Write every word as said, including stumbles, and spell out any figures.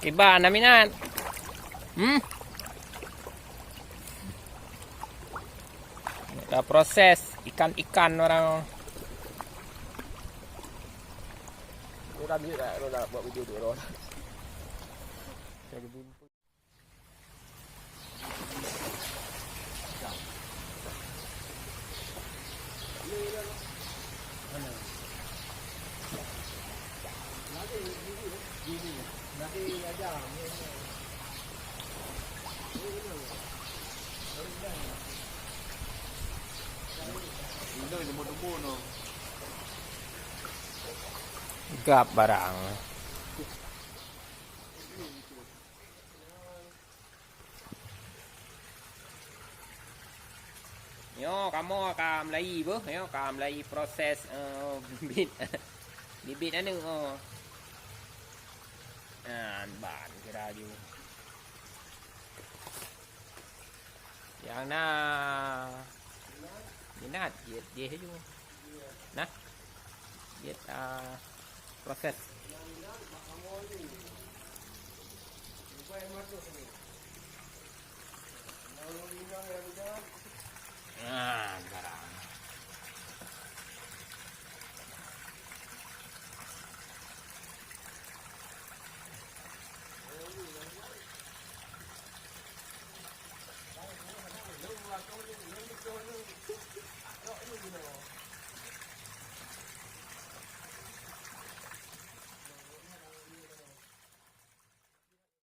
Kiban, Aminat. Hmm? Ada proses ikan-ikan orang. Orang dia nak, orang nak buat video dia orang. Gap barang. Nyoe kamoe ka mulai beuh, nyoe ka mulai proses, eh, bibit, bibit aneuk, oh. Nah, ban kira ju. Nyang na minat, jeuet jih ju. Nah, jeuet, ah, proses. Nah,